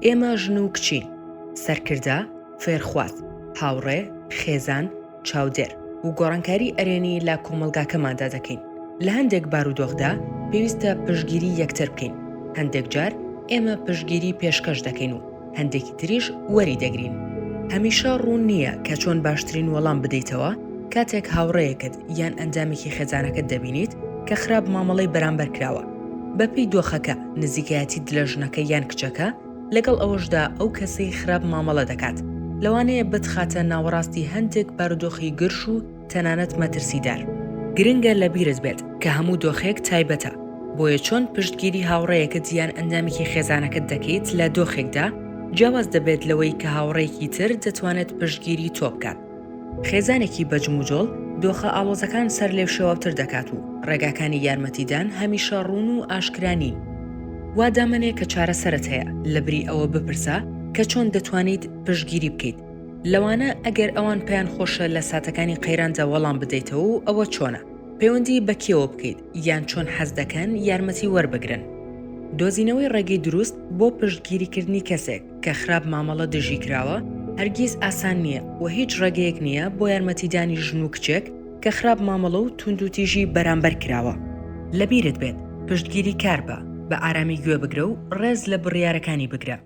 ئێمە ژن و کچین، سەرکردە، فێرخواز، هاوڕێ، خێزان، چاودێر و گۆڕانکاری ئەرێنی لە کۆمەڵگاکەماندا دەکەین. لە هەندێک بارودۆخدا پێویستە پشتگیری یەکتر بکەین، هەندێک جار ئێمە پشتگیری پێشکەش دەکەین و هەندێکی تریش وەری دەگرین. هەمیشە ڕوون نییە کە چۆن باشترین وەڵام بدەیتەوە کاتێک هاوڕێیەکت یان ئەندامێکی خێزانەکەت دەبینیت کە خراپ مامەڵەی بەرامبەر کراوە. بەپێی دۆخەکە، نزیکایەتیت لە ژنەکە یان کچەکە، لەگەڵ ئەوەشدا ئەو کەسەی خراپ مامەڵە دەکات، لەوانەیە بتخاتە ناوەڕاستی هەندێک بارودۆخی گرژ و تەنانەت مەترسیدار. گرنگە لەبیرت بێت کە هەموو دۆخێک تایبەتە، بۆیە چۆن پشتگیری هاوڕێیەکت یان ئەندامێکی خێزانەکەت دەکەیت لە دۆخێکدا، جیاواز دەبێت لەوەی کە هاوڕێیەکی تر دەتوانێت پشتگیری تۆ بکات. خێزانێکی بە جموجۆڵ دۆخە ئاڵۆزەکان سەرلێشێواوتر دەکات و ڕێگاکانی یارمەتیدان هەمیشە ڕوون و ئاشکرا نین. وا دامەنێ کە چارەسەرت هەیە، لەبری ئەوە بپرسە کە چۆن دەتوانیت پشتگیری بکەیت. لەوانە ئەگەر ئەوان پێیان خۆشە لە ساتەکانی قەیراندا وەڵام بدەیتەوە و ئەوە چۆنە پەیوەندی بە کێوە بکەیت یان چۆن حەز دەکەن یارمەتی وەربگرن. دۆزینەوەی ڕێگەی دروست بۆ پشتگیریکردنی کەسێک کە خراپ مامەڵە دژی کراوە هەرگیز ئاسان نییە و هیچ ڕێگەیەک نییە بۆ یارمەتیدانی ژن و کچێک کە خراپ مامەڵە و توندوتیژی بەرامبەر کراوە. لەبیرت بێت پشتگیریکار بە، بە ئارامی گوێ بگرە و ڕێز لە بڕیارەکانی بگرە.